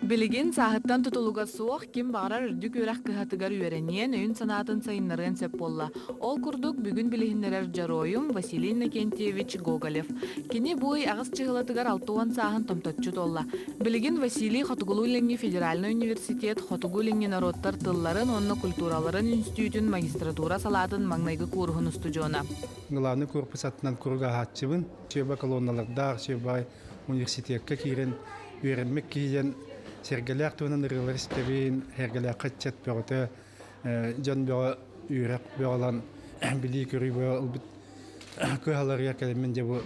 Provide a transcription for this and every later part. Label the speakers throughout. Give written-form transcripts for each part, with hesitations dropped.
Speaker 1: Билигин сааһыттан тутулуга суох ким баҕарар үрдүк үөрэх кыһатыгар үөрэниэн, өйүн-санаатын сайыннарыан сөп буолла. Ол курдук бүгүн билиһиннэрэр дьоруойум Василий Иннокентьевич Гоголев. Кини бу ый аҕыс чыһылатыгар 60 сааһын томточчу туолла. Билигин Василий Хотугулуу-Илиҥҥи федеральнай университет Хотугу-Илиҥҥи норуоттар тылларын уонна культураларын үнстүүтүн магистратура салаатын маҥнайгы кууруһун устудьуона.
Speaker 2: Главный корпус аттынан куруук ааһааччыбын. Сүөбэ колонналардаах, сүөбэ университекка киирэн үөрэммит киһи диэн сэргэлээх туһунан ырыалар истэбин, сэргэлээххэ ыччат бөҕөтө, дьон бөҕө үөрэх бөҕө ылан билии-көрүү бөҕө ылбыт кыһаларыгар кэлэммин дьэ бу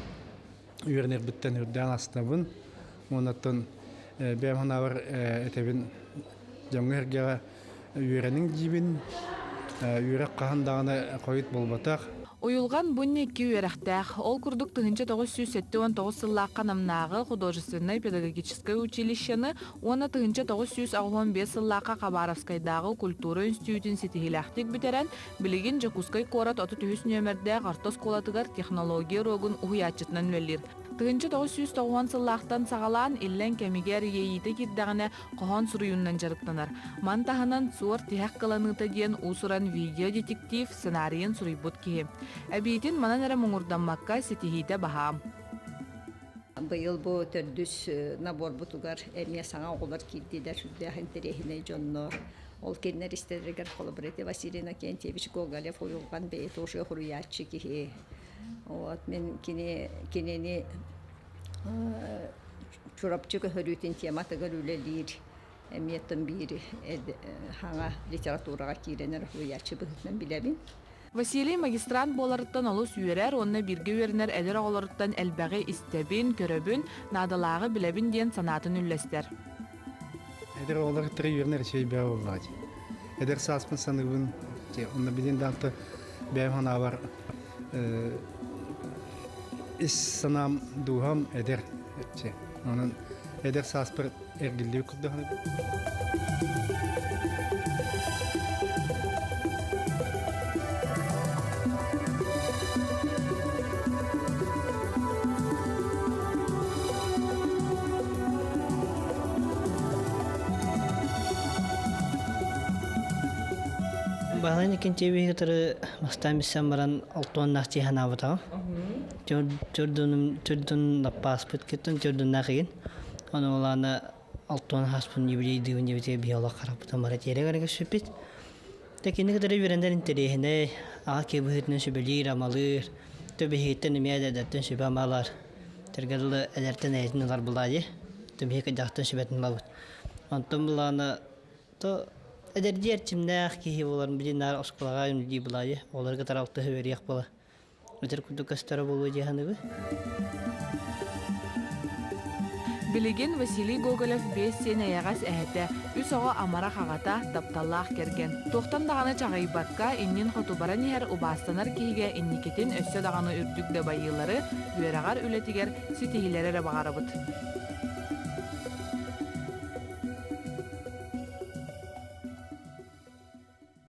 Speaker 2: үөрэнэрбиттэн үрдээн астынабын. Уоннаттан бэйэм санаабар этэбин дьоҥҥо-сэргэҕэ үөрэниҥ диибин. Үөрэх хаһан даҕаны хойут буолбатах.
Speaker 1: Уйулҕан бу икки үөрэхтээх. Ол курдук 1979 сыллаахха Намнааҕы художественнай педагогическай училищены уонна 1985 сыллаахха Хабаровскайдааҕы культура институтун ситиһиилээхтик бүтэрэн, билигин Дьокуускай куорат 33 нүөмэрдээх орто оскуолатыгар технология уруогун уһуйааччытынан үлэлиир. 1990 сыллаахтан саҕалаан иллэҥ кэмигэр иэйиитэ киирдэҕинэ хоһоон суруйуунан дьарыктанар. Маны таһынан Суор тиһэх кыланыыта диэн уус-уран видео-детектив сценарийын суруйбут киһи. Эбиитин манан эрэ муҥурдаммакка ситиһиитэ баһаам.
Speaker 3: Быйыл бу төрдүс наборбутугар эмиэ саҥа оҕолор киирдилэр, сүрдээх интэриэһинэй дьоннор. Ол кинилэр истэригэр холобур ити Василий Иннокентьевич Гоголев уйулҕан бэйэтэ уже суруйааччы киһи. Вот мин кини кинини Чурапчы көһөрүүтүн тематыгар үлэлиир эмиэ оттон биир хаҥа литератураҕа киирэн эрэ суруйааччы быһыытынан билэбин.
Speaker 1: Василий магистрант буоларыттан олус үөрэр уонна бииргэ үөрэнэр эдэр оҕолоруттан элбэҕи истэбин, көрөбүн, наадалааҕы билэбин диэн санаатын үллэстэр.
Speaker 2: Эдэр оҕолор кытары үөрэнэр үчүгэй бөҕө буоллаҕа дии. Эдэр сааспын саныыбын, онно билин даҕаны бэйэм санаабар ис санаам, дууһам эдэр. Онон эдэр сааспар эргиллибит курдук саныыбын.
Speaker 4: Баһылай Никентьевиһи кытары бастаан билсэн баран алтуоннаах дии санаабытаҕым. Төрдүн төрдүн лаппааспыт кыттан төрдүннээх игин. Ону улаана алтуон хааспын юбилейдыыбын диэбитигэр биһи олох харахпытын бара тиэрэ гына көрсүппүт. Тэ кини кытары үөрэнэр интэриэһинэй, аҕа киһи быһыытынан сүбэлиир-амалыыр, төбүһүттэн эмиэ эдэрдэртэн сүбэ-ама ылар. Тэргэ дылы эдэртэн эйэтин ылар булаа дии. Төбүһү кырдьаҕастан сүбэтин ылабыт. Онтон булаана то эдэрдии эрчимнээх киһи буоларын билин наар оскуолаҕа үлэлии булаа дии. Оҕолору кытары алтыһа үөрүйэх буола. Өтөр курдук көстөрө буолуо дии саныыбын.
Speaker 1: Билигин Василий Гоголев биэс сиэн эйэҕэс эһэтэ, үс оҕо амарах аҕата, тапталлаах кэргэн. Туохтан даҕаны чаҕыйбакка, иннин хоту баран иһэр убаастанар киһигэ инникитин өссө даҕаны үрдүк дабайыылары, үөрэҕэр, үлэтигэр ситиһиилэри эрэ баҕарабыт.